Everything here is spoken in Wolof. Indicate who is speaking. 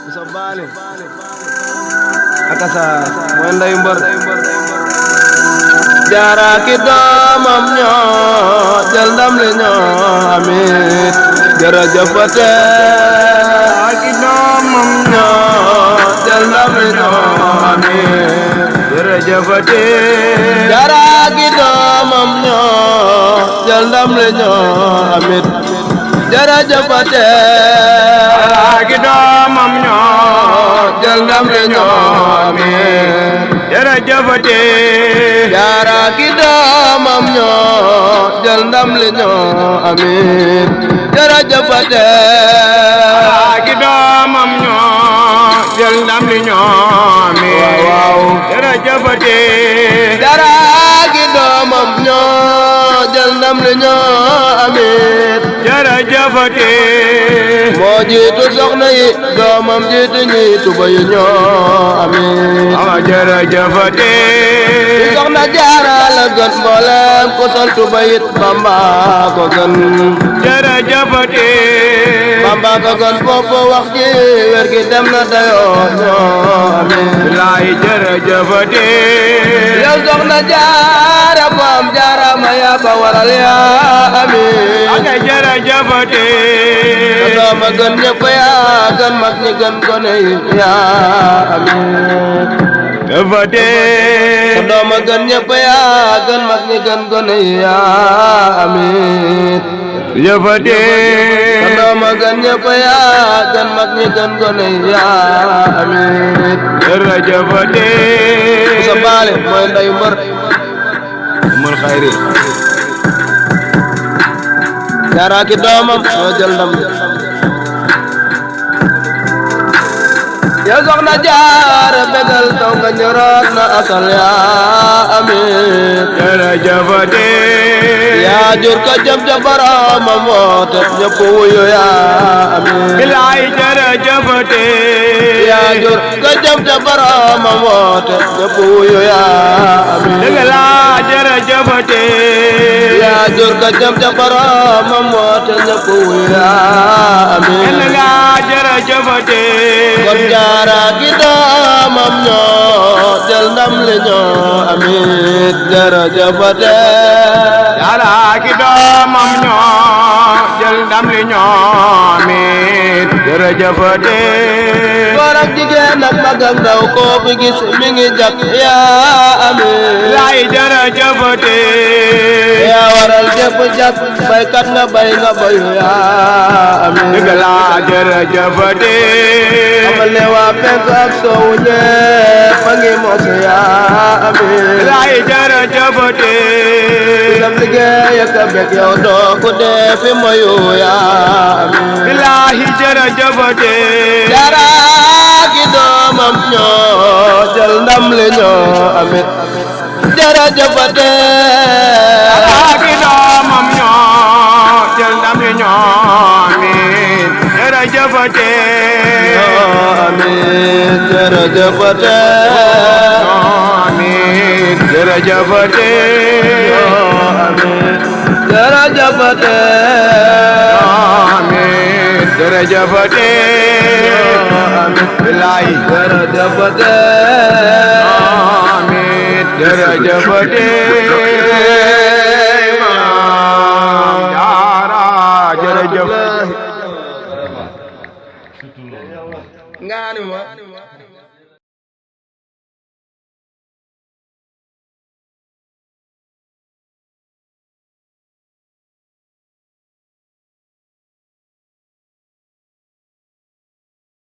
Speaker 1: Moussa Bally akasa mooy ndeyu mbër jaara ki doomam ñoo jël ndam li ñoo amit jërëjëfate ki doomam ñoo jël ndam li ñoo amit jërëjëfate jaara ki doomam ñoo jël ndam li ñoo amit jërëjëfate ki doomam ñoo jël ndam li ñoo amit jërëjëfate jaara ki doomam ñoo jël ndam li ñoo amit jërëjëfate ki doomam ñoo jël ndam li ñoo amit waaw jërëjëfate jaara ki doomam ñoo jël ndam li ñoo amit jërëjëfate moo jiitu soxna yi doomam jiitu ñi tuba yi ñoo amit jërëjëfate soxna jaara la gën mboolem ku sol tuba it Bamba ko gën jërëjëfate Bamba ko gën foofu wax ji wér gi dem na dayoo ñoo amit bilaay jërëjëfate yow soxna jaara bam jaara ma yaa ba waral yaa amit ak jërëjëfate dooma gën ñëpp yaa gën mag ñi gën gone yi yaa amit jëfate dooma gën ñëpp yaa gën mag ñi gën gone yi yaa amit jëfate dooma gën ñëpp yaa gën mag ñi gën gone yi yaa amit jërëjëfate Moussa Bally mooy ndeyu mbër mul xayri jaara ki doomam ñoo jël ndam yow soxna jaara bégal taw nga ñoroot na asal yaa amit jërëjëfate yaa jur ko jëm ca boromam woote ñëpp wuyu yaa amit bilaay jërëjëfate yaa jur ko jëm ca boromam woote ñëpp wuyu yaa amit dëgg la jërëjëfate yaa jur ko jëm ca boromam woote ñëpp wuyu yaa amit dëgg la jërëjëfate kon jaara ki doomam ñoo jël ndam li ñoo amit jërëjëfate jaara ki doomam ñoo jël ndam li ñoo amit jërëjëfate góor ak jigéen ak mag ak ndaw koo fi gis mi ngi jak yaa amit laay jërëjëfate yaa waral jëpp jak baykat nga bay nga bayu yaa amit dëgg la jërëjëfate amal ne waa penk ak soowu ñépp a ngi mos yaa amit laay jërëjëfate sam liggéey ak a bég yow doo ku dee fi moyu yaa amit bilahi jërëjëfate jaara ki doomam ñoo jël ndam li ñoo amit jërëjëfate jaara ki doomam ñoo jël ndam li ñoo amit jërëjëfate amit jërëjëfate amit jërëjëfate amit jërëjëfate amit jërëjëfate amit bilaay jërëjëfate amit jërëjëfate jaara jërëjëf ngaani ma